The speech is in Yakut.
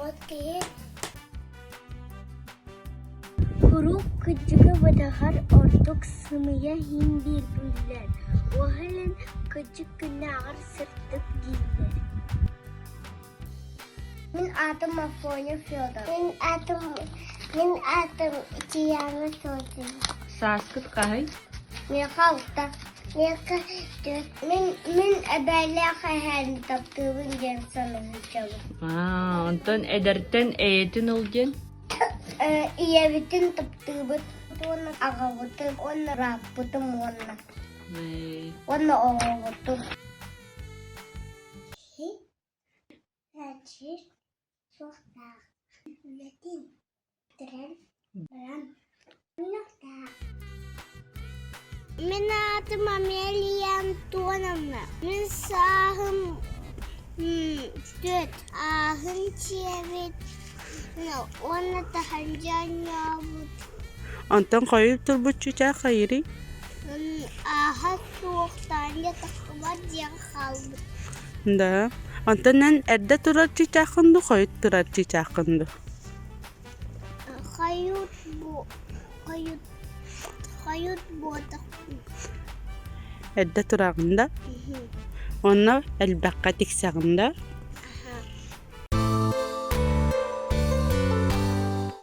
От киһи Куруук кырдьыгы батыһар ордук сымыйа иһин биир биллэр, уоһа илин кырдьык күннээҕэр сырдык дииллэр Мин аатым Афоня Федор. Мин аатым мин аатым Тиана Сотина. Сааскыт хаһый? Миэхэ алта. Миэхэ түөрт. Мин мин эбээлээх эһээни таптыыбын диэн саныыбын. Аа, онтон эдэртэн эйэтин ыл диэн? Ийэбитин таптыыбыт уонна аҕабытын уонна бырааппытын уонна уонна оҕобутун. Сир суохтаах, үлэтин бүтэрэн баран мунньахтаах. Мин аатым Амелия Антоновна. Мин сааһым түөрт. Ааһын сиэбит уонна таһырдьа оонньообут. Онтон хойут турбут чычаах хайырый? Ааһа суох таанньа тахсыбат диэн хаалбыт. Да. Онтон эн эрдэ турар чыычааххын дуу, хойут турар чыычааххын дуу? Хойут бу хойут хойут буотахпын. Эрдэ тураҕын да? Онно элбэххэ тиксэҕин да?